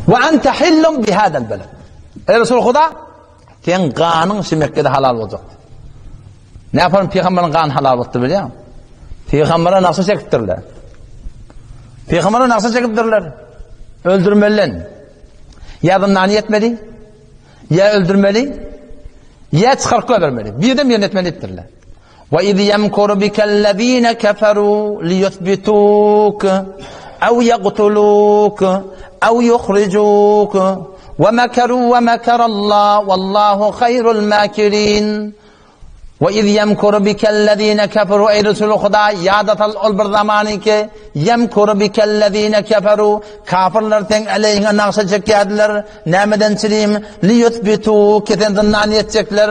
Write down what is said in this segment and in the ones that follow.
We ente hillun bi hadal beled. Eý Resul Huda, seň ganyň şu Mekgede halal boljak. Ne yaparım peygamberiň gany halal bolupdyr bilýäňmi? Peygambere nagşa çekipdirler. Peygambere nagşa çekipdirler. Öldürmelilen. Ýa zyndany ýetmeli, ýa öldürmeli, ýa çykaryp goýbermeli. Birden birini etmeli diýipdirler. Ve iz yemkuru bikellezine keferu liyuthbituk ev yaqtuluk ev yukhrijuk ve mekeru ve mekerallah vallahu hayrul makirin. Ve iz yemkuru bikellezine keferu ey Resulü Huda ýada sal ol bir zamany ki yemkuru bikellezine keferu kafirler seň aleýhiňe nagşa çekýärdiler nämeden çirim liyuthbituk ki sen zyndan ýetjekler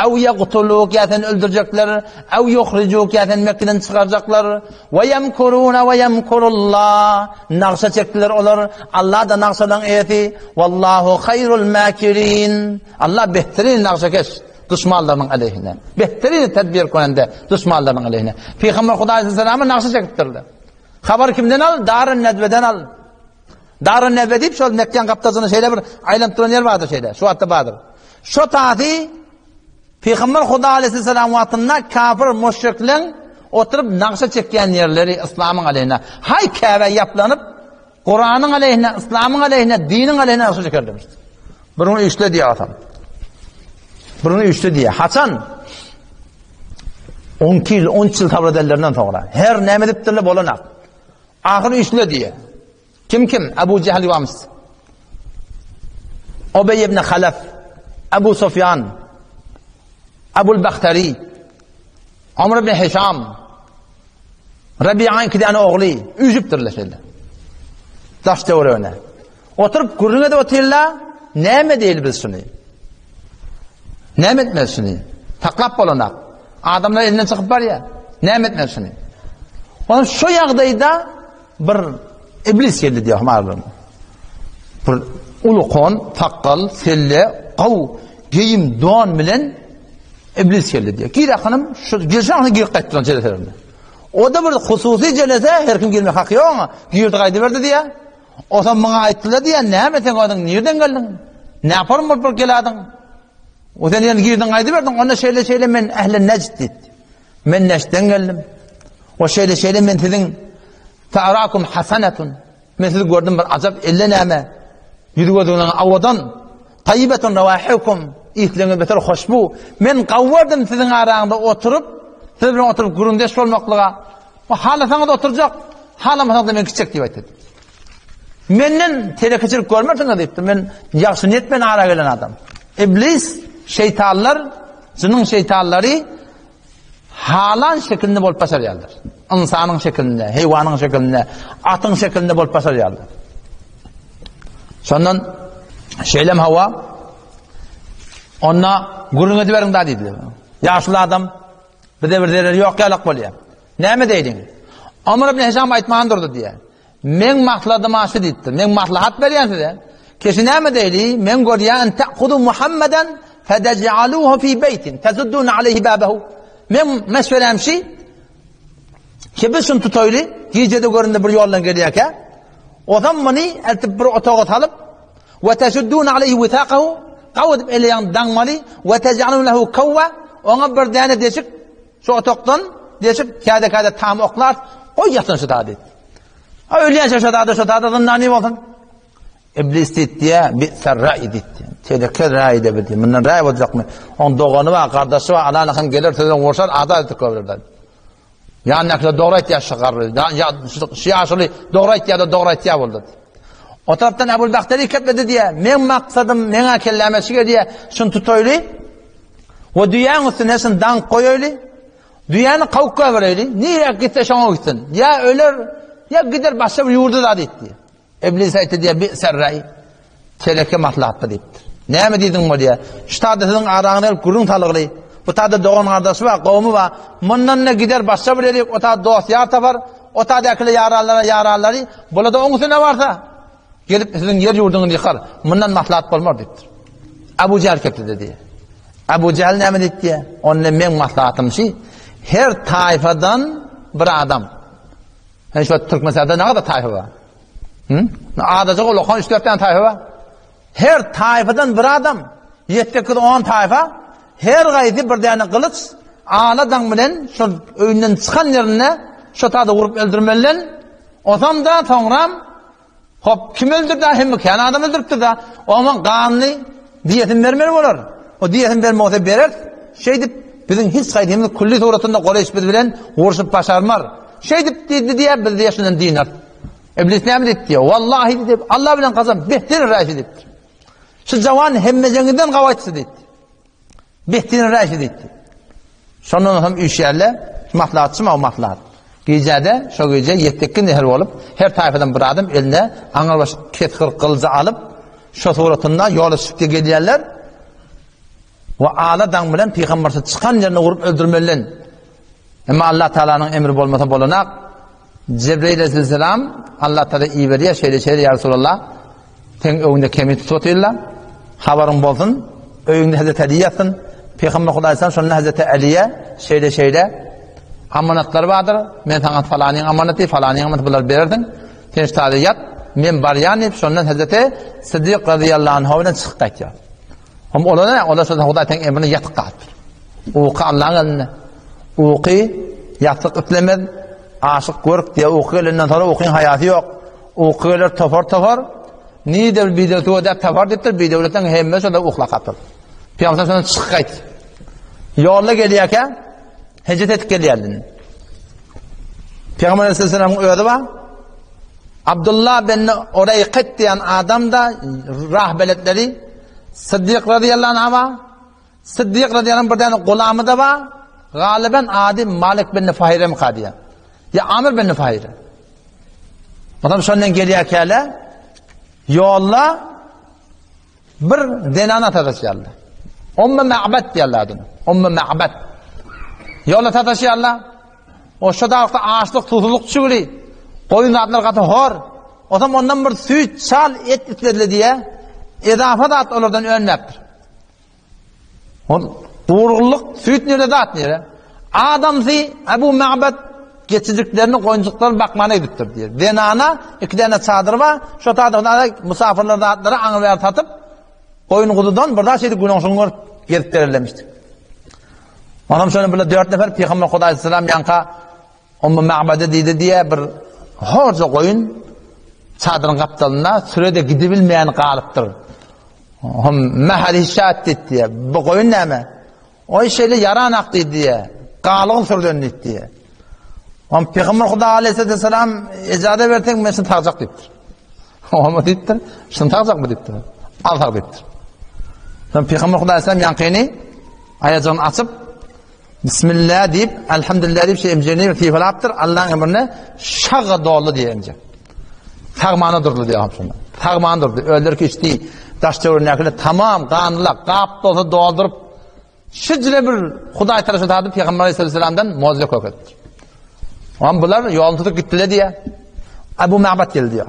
ew yaqtuluk ýa seni öldürjekler ew yuhrijuk ýa seni Mekgeden çykarjaklar ve yemkuruna ve yemkurullah nagşa çekdiler olar Allah da nagşalaryň eýesi wallahu hayrul makirin Allah behterin nagşakeş Duşmanlarynyň aleyhine. Behterin tedbir görende duşmanlarynyň aleyhine. Pygamber Hudaý aleyhissalama nagşa çekipdirler. Habar kimden al? Darun Nedveden al. Darun Nedve diýip şol Mekgeň gapdalynda şeýle bir aýlanyp duran ýer bardyr şeýle. Şu wagtda bardyr. Şo tazy Pygamber Hudaý aleyhissalam wagtynda kafir müşrikleň oturyp nagşa çekýän ýerleri yslamyň aleyhine. Haý Käbä ýaplanyp Kuranyň aleyhine, yslamyň aleyhine, diniň aleyhine nagşa çekerdimiş. Bir gün üçde diýýär atam. Bir gün üçde diýýär. Haçan? 12 ýyl, 13 ýyl sabr edenlerinden soňra. Her näme edipdirler bolanak. Ahyr üçde diýýär. Kim kim? Abu Jehl ýamys. Ubey ibn Halaf, Abu Sufyan, Abul Bahtari, Amr ibn Hişam, Rabi'anyň iki däne ogly üýşüpdirler şeýle. Daş töweregine. Oturyp gürrüň edip otyrlar, näme diýeli biz şuny? Näme etmeli şuny? Saklap bolanak. Adamlar elinden çykyp barýar. Näme etmeli şuny? Onuň şu ýagdaýda bir iblis geldi diýär aralarynda. Bir ulukon, sakgal, selle, gaw, geýim, don bilen Iblis geldi diýýär. Gir hanym, şu girişe hanym girip gaýtdy lan jeleselerine. O da bir hususy jelese, her kim girmek haky ýok oňa. Girdi gaýdyberdi diýýär. Otam maňa aýtdylar diýýär, näme sen özüň nirden geldiň? Näparyň bolup bir geladyň? O sen ýene girdiň gaýdyberdiň, onda şeýle şeýle men ähli Nejd diýdi. Men Nejdden geldim. O şeýle şeýle men siziň Fa'rakum hasanatun. Men sizi gördüm bir ajap elle näme? Ýüz gözüňiz awadan. Taýybetun rawahikum. Isleňiz beter hoşbu. Men gawwardym siziň araňyzda oturyp, siz bilen oturyp gürrüňdeş bolmaklyga. O halasaňyz oturjak, halamasaňyz men gitjek diýip aýtdy. Menden telekeçilik görmersiňiz diýipdir. Men ýagşy niýet bilen ara gelen adam. Iblis, şeýtanlar, jynyň şeýtanlary Halan şekilinde bolup başarýarlar. Ynsanyň şekilinde, heýwanyň şekilinde, atyň şekilinde bolup başarýarlar. Şondan şeýlem hawa onda gürrüň ediberiň da diýdiler. Ýaşuly adam bize bir zereri ýok ýalak bolýar. Näme diýdiň? Omar ibn Hişam aýtman durdy diýýär. Meň maslahatyma şu diýipdir. Men maslahat berýän size. Keşi näme diýdi? Men görýän ta'hudu Muhammeden fedej'aluhu fi beýtin tesuddun aleyhi babahu. Men meşwerem şi ki biz şunu tutaýly, gijede göründe bir ýoldan gelýärkä, Ozam muny eltip bir otaga salyp, we tesuddun aleyhi withaqahu, gaw edip eleýän daňmaly, we tej'alun lehu kawwa, oňa bir däne deşik şu otagdan deşip käde-käde tam oklar, goý ýatsyn şu da diýdi. Ha ölýänçä şo zada şo zada zyndany bolsun. Iblis diýdi, bi'ser raý diýdi. Teleke raý de bildi. Mundan raý boljakmy? Oň dogany bar, gardaşy bar, alana hem geler sözüň goşar, azat edip goýberler. Ýanyndakylar dogry aýtýar şu garry. Ýa şu ýaşuly dogry aýtýar da dogry aýtýar boldy. O tarapdan Ebul Bahteri kepledi diýe, meň maksadym, meň kelläme şu gelýär, şuny tutaýly. We düýäň üstüne şuny daňyp goýaýly. Düýäni kowup goýbereýli, nirä gitse şoňa gitsin. Ýa öler, ýa gider başga bir ýurda da diýipdi. Iblis aýtdy diýe, bi'ser raý. Teleke maslahatdy diýipdir. Näme diýdiň bolýa? Şu taýda siziň araňyzda gelip gürrüň salgyly. Bu taýda dogan gardaşy bar, gowmy bar. Mundan da gider başga bir ýere, o taýda dost ýar tapar. O taýdakylar ýaranlara ýaranlary, bular-da oň üstüne barsa, gelip siziň ýer ýurduňyzy ýykar. Mundan maslahat bolmaz diýipdir. Abu Jähl kepledi diýe. Abu Jähl näme diýdi? Onda meň maslahatym şi, her taýfadan bir adam. Hany şu Türkmenistanda näme taýfa bar? Hı? Adaja ulakan 3-4 tane taýfa bar. Her taýfadan bir adam, 7-8-10 taýfa, her gaýsy bir däne gylyç, ala daň bilen şol öýünden çykan ýerinde şo tada urup öldürmelilen. Osam-da soňram hop kim öldürdi? Hemme kän adam öldüripdir-da. Onuň ganyny diýesini bermeli bolar. O diýesini bermese berer. Şeýdip biziň hiç gaýdymyz külli suratynda goreş biz bilen urşup başarmar. Şeýdip diýdi diýe biz diýe şundan dinar. Iblis näme diýdi diýe? Wallahi diýdi, Allah bilen kasam behtin räşi diýipdir. Şu jawan hemmejeňizden gawaýtdy diýdi. Behtin räşi diýdi. Şondan hem üýşýärler, maslahatçy ma maslahat. Gijede, şo gije ýetdekki nehir bolup, her taýfadan bir adam eline aňyrbaş kesgir gylyjy alyp, şo suratynda ýola çykyp gelýärler. We ala daň bilen pygambersi çykan ýerine urup öldürmelinden. Emma Allah Taalanyň emri bolmasa bolanak. Jebreýil aleyhisselam Allah Taala iberýär, şeýle şeýle ýa Resulallah, seň öňünde kemi tutup otyrlar. Habaryň bolsun, öýüňde Hazreti Ali ýatsyn. Pygamber Hudaý sallam şonda Hazreti Aliýe şeýle şeýle amanatlar bardyr. Men saňa falanyň amanaty, falanyň amanaty bulary bererdiň. Sen şu taýda ýat, men barýan diýip, şondan Hazreti Siddik razyýallahu anhu bilen çykyp gaýtýar. Hem olar ne? Olar şonda Hudaý teň emrine ýatyp galypdyr. Uky Allaň elinde. Uky ýassyk islemez. Aşyk görk diýe uky gelenden soňra ukyň haýasy ýok. Uky geler topar-topar. Nide bir bidöwlet ödäp tapar diýipdir. Bidöwletden hemme şonda uklap galypdyr. Pygamber şonda çykyp gaýtdy. Ýolda gelýärkä hejret edip gelýärdi. Pygamber aleyhisselamyň özi bar. Abdullah bin Ureýkyt diýen adam da rahbeletleri Siddik radiyallahu anhu bar. Siddik radiyallahu anh bir tane gulamy da bar. Galiben ady Malik bin Fahire mi diýen. Ya Amir bin Fahire. Adam şondan gelýärkäle ýolda Bir zenana sataşýarlar. Ummu Ma'bad diýerler adyna. Ummu Ma'bad. Ýola sataşýarlar. O şo dagda açlyk, susuzlyk çüwli. Goýun zatlar gaty hor. Osam ondan bir süýt, çal, et islediler diýe. Ezafa zat olardan önmäpdir. Ol gurgunlyk, süýt nire zat nire? Adamsy Abu Ma'bad geçijiklerini, goýunjyklaryny bakmana gidipdir diýer. Zenana iki däne çadyr bar, şo çadyrda musafirler zatlary aňry bäri satyp, goýun guzudan bir zat şeýdip günüň görüp gezip bererlemişdi. Onam şöyle bile dört nefer Peygamber Hudaý aleyhisselam ýanka Ummu Ma'bada diýdi diýe bir horja goýun çadyryň gapdalynda sürede gidibilmeýän galypdyr. Hum mahali şat diýdi. Bu goýun näme? Oý şeýle ýaranak diýdi diýe. Galygyn sürden diýdi diýe. Oň Pygamber Huda aleyhisselam ejaza berseň men şuny sagjak diýipdir. Oňa diýipdir, şuny sagjakmy diýipdir. Al sag diýipdir. Soň Pygamber Huda aleyhisselam ýaňkyny aýajygyny açyp Bismillah diýip, Elhamdülillah diýip şey emjegini sypalapdyr. Allah'ın emrine şaga doldy diýe emjek. Sagmana durdy diýe şonda. Sagmana durdy. Özleri keçdi. Daş töweregindäkiler tamam ganla gap dolsa dolduryp şijre bir Hudaý tarapy tadyp Peygamber Aleyhisselamdan moze kök etdi. Am bular ýolunu tutup gitdiler diýe. Abu Ma'bat geldi diýe.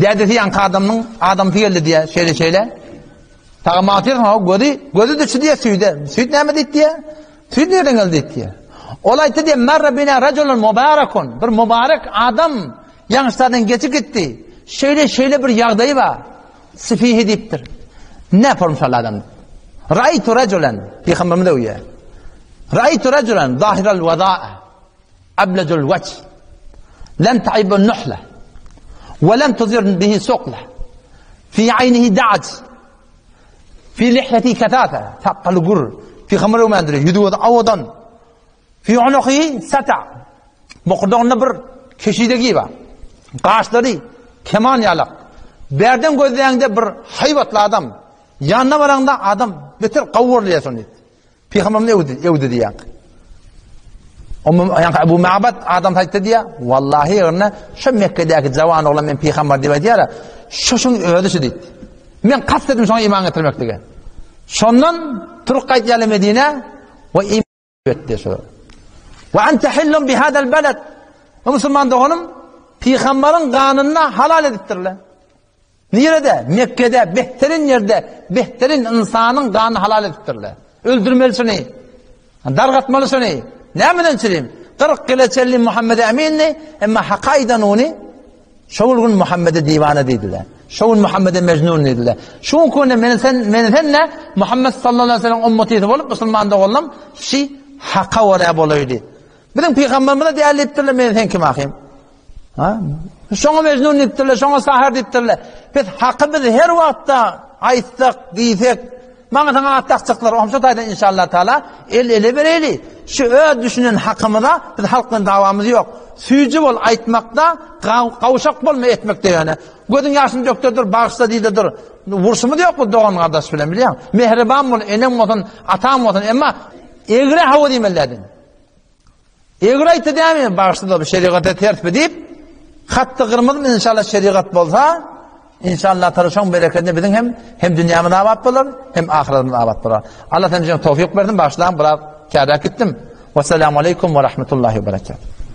Dädesi ýaňky adamyň adamsy geldi diýe, şeýle şeýle. Tagam atyrsyň, ha gözi, gözi düşdi diýe süýde. Süýt näme diýdi diýe? Süýt nireden geldi diýdi diýe. Ol aýtdy diýe, Merre bina rajulun mubarakun. Bir mübarek adam ýaňyşlardan geçip gitdi. Şeýle şeýle bir ýagdaýy bar. Sifihi diýipdir. Ne bolmuş ol adam? Raýtu rajulan, Pygamberimiz öwýär. Raýtu rajulan zahiral wadaa. Ablajul wajh. Lem ta'ibu nuhla. Wa lem tuzir bihi suqla. Fi aynihi da'j. Fi lihyati katata. Sakgaly gür. Pygamber öwmändir. Ýüzi gözi awadan. Fi unuhi sata. Bokurdagynda bir keşide bar. Gaşlary keman ýalak. Bärden gözläňde bir haýbatly adam. Ýanyna baraňda adam beter gowurlaýar şony. Pygamberimiz öwdi, öwdi diýýär. Ýa Abu Ma'bad adam aýtdy diýýär. Wallahi ýerine şu Mekkedäki jawan oglan men pygamber diýip aýdýar. Şu şuň özi şu diýdi. Men kast etdim şoňa iman getirmeklige. Şondan turup gaýtýarlar Medine we iman etdi şu. We ente hillun bi hadal balad. Musulman doganym pygamberiň ganyny halal edipdirler. Nirede? Mekgede, behterin ýerde, behterin ynsanyň ganyny halal edipdirler. Öldürmeli şuny. Dargatmaly şuny. Nämeden çirim? 40 ýyla çenli Muhammed Emindi, emma haka aýdan ony. Şol gün Muhammede diwana diýdiler. Şol gün Muhammede mejnun diýdiler. Şu günde men sen men sen ne Muhammed sallallahu aleyhi ve sellem ummeti bolup musulman doganlarym şi haka görä bolaýdy. Biziň pygamberimize däl diýipdirler men sen kim ahym? Ha? Şoňa mejnun diýipdirler, şoňa sahir diýipdirler. Biz haky biz her wagtda aýtsak, diýsek, Maňa saňa at dakjaklar, oňşa taýdan inşallah taala el ele bereli. Şu öz düşünen hakymyza biz halk bilen dawamyz ýok. Süýji bol aýtmakda, gawşak bolma etmekde ýöne. Gözüň ýaşyny dökde dur, bagyşla diýde dur. Urşumyz ýok bu dogan gardaş bilen bilýäň. Mähriban bol, eneň bolsun, ataň bolsun, emma egre hawa diýmeli Egri aýtdy dämi, bagyşla bu şerigata tersmi diýip, hatda gyrmyzmy inşallah şerigat bolsa, inşallah taala şoň berekedine biziň hem hem dünýämiz abat bolar, hem ahyretimiz abat bolar. Allah sen üçin towfik bersin, bagyşlaň, biraz käräk gitdim. Wessalamu aleýkum we rahmetullahi we berekatuh.